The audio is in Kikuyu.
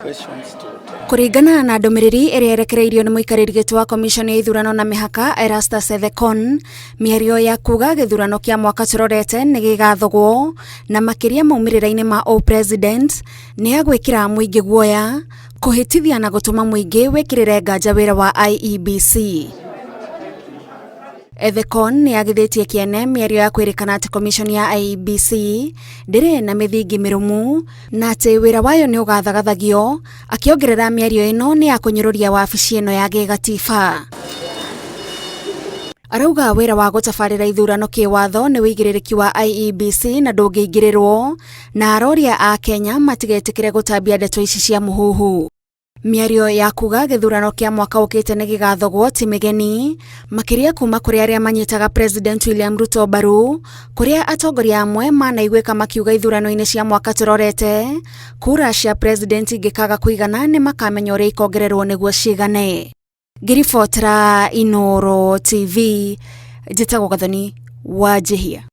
Questions to Kũringana na ndũmĩrĩri ĩrĩa ĩrekereirio nĩ mũikarĩri gĩtĩ wa komiconi ya ithurano na mĩhaka Erastus Ethekon, mĩario ya kuga gĩthurano kĩa mwaka tũrorete nĩ gĩgathogwo na makĩria maumĩrĩra-inĩ ma ũ-president nĩ ya gwĩkĩra mũingĩ guoya, kũhĩtithia na gũtũma mũingĩ wĩkĩrĩre nganja wĩra wa IEBC. Ethekon nĩ yagithĩtie kĩene mĩario ya kwĩrĩkana atĩ komiconi ya IEBC ndĩrĩ na mĩthingi mĩrũmu na atĩ wĩra wayo nĩ ũgathagathagio, akĩongerera mĩario ĩno nĩ ya kũnyũrũria wabici ĩno ya gĩgatiba. Arauga wĩra wa gũtabarĩra ithurano kĩwatho nĩ wĩigĩrĩrĩki wa IEBC na ndũngĩingĩrĩrwo, na aroria a Kenya matigetĩkĩre gũtambia ndeto ici cia mũhuhu. Mĩario ya kuga gĩthurano kĩa mwaka ũkĩte nĩ gĩgathogwo ti mĩgeni, makĩria kuma kũrĩ arĩa manyitaga President William Ruto mbaru, kũrĩa atongoria amwe manaiguĩka makiuga ithurano-inĩ cia mwaka tũrorete, kura cia president ingĩkaga kũigana nĩ makamenya ũrĩa ikongererwo nĩguo cigane. Ngĩribotera Inooro TV, njĩtagwo Gathoni wa Njihia.